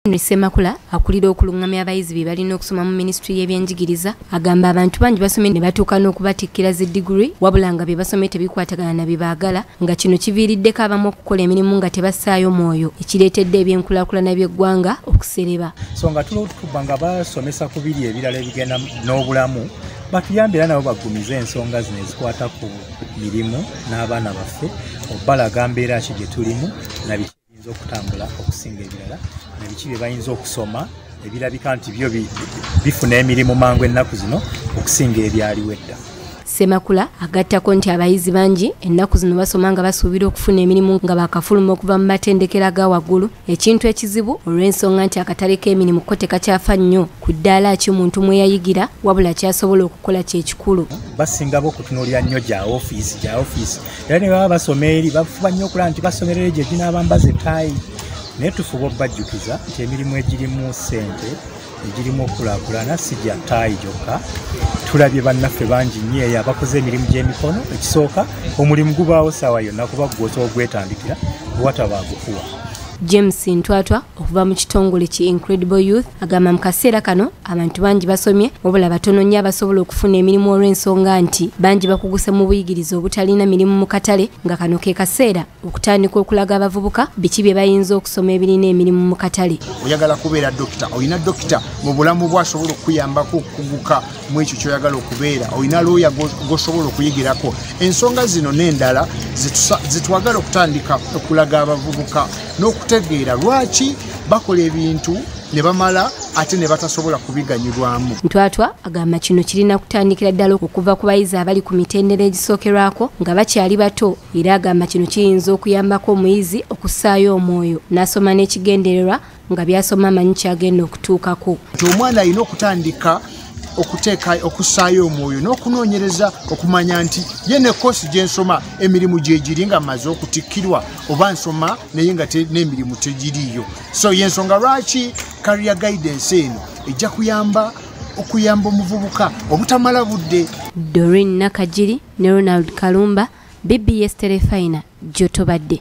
Henry Ssemakula akulira okulungamya abayizi bye balina okusoma mu minisitule y'ebyenjigiriza agamba abantu bangi basomye ne batuuka n'okubatikkira zi digiri, wabula nga bye basomye tebikwatagana na bye baagala, nga kino kiviiriddeko abamu okukola emirimu nga tebassaayo mwoyo, ekireetedde ebyenkulaakulana by'eggwanga okusereba. So nga tuba nga basomesa ku biri ebirala ebigenda n'obulamu, batuyambe era nabo baggumize ensonga zino ezikwata ku mirimu n'abaana baffe, obalaga mbeera ki gye tulimu na biki biyinza okutambula okusinga ebirala, na biki bye bayinza okusoma ebirabika nti byo bifuna emirimu mangu ennaku zino okusinga ebyaliwo edda. Ssemakula agattako nti abayizi bangi ennaku zino basoma nga basuubira okufuna emirimu nga bakafuluma okuva mu matendekero aga waggulu, ekintu ekizibu olw'ensonga nti akatale k'emirimu ko tekakyafa nnyo ku ddaala ki muntu mwe yayigira, wabula kyasobola okukola kyekikulu. Basingabo okutunuulira nnyo gya ofiisi era ne baba basoma eri bafuba nnyo okulaba nti basomera eri gye ginaabambaza ettaayi, naye tufuba obbajjukiza nti emirimu egirimu ssente egirimu okukulaakulana si gya ttaayi gyokka. Tulabye bannaffe bangi nnyo eyo abakoze emirimu gy'emikono. Ekisooka, omulimu gubaawo ssaawa yonna kuba gwe osobola ogwetandikira bwewataba agukuwa. James Ntwatwa okuva mu kitongole ki Incredible Youth agamba mu kaseera kano abantu bangi basomye, wabula batono nnyo abasobola okufuna emirimu olw'ensonga nti bangi bakuguse mu buyigirize obutalina mirimu mu katale, nga kano ke kaseera okutandika okulaga abavubuka biki bye bayinza okusoma ebirina emirimu mu katale. Oyagala kubeera dokita, olina dokita mu bulamu bw'asobola okukuyambako okukuguka mu ekyo ky'oyagala okubeera, olina looya gw'osobola okuyigirako. Ensonga zino n'endala zitwagala okutandika okulaga abavubuka n'okutegeera lwaki bakola ebintu ne bamala ate ne batasobola kubiganyulwamu. Ntwatwa agamba kino kirina kutandikira ddala okuva ku bayizi abali ku mitendera egisookerwako nga bakyali bato, era agamba kino kiyinza okuyambako omuyizi okussaayo omwoyo n'asoma n'ekigendererwa nga by'asoma amanyi ky'agenda okutuukako. Nti omwana alina okutandika okuteeka okussaayo omwoyo n'okunoonyereza okumanya nti ye ne koosi gye nsoma emirimu gye giri nga mmaze okutikkirwa, oba nsoma naye nga n'emirimu tegiriiyo. So y'ensonga lwaki career guidance eno ejja kuyamba okuyamba omuvubuka obutamala budde. Doreen Nakajiri ne Ronald Kalumba, BBS Terefayina, gy'otobadde.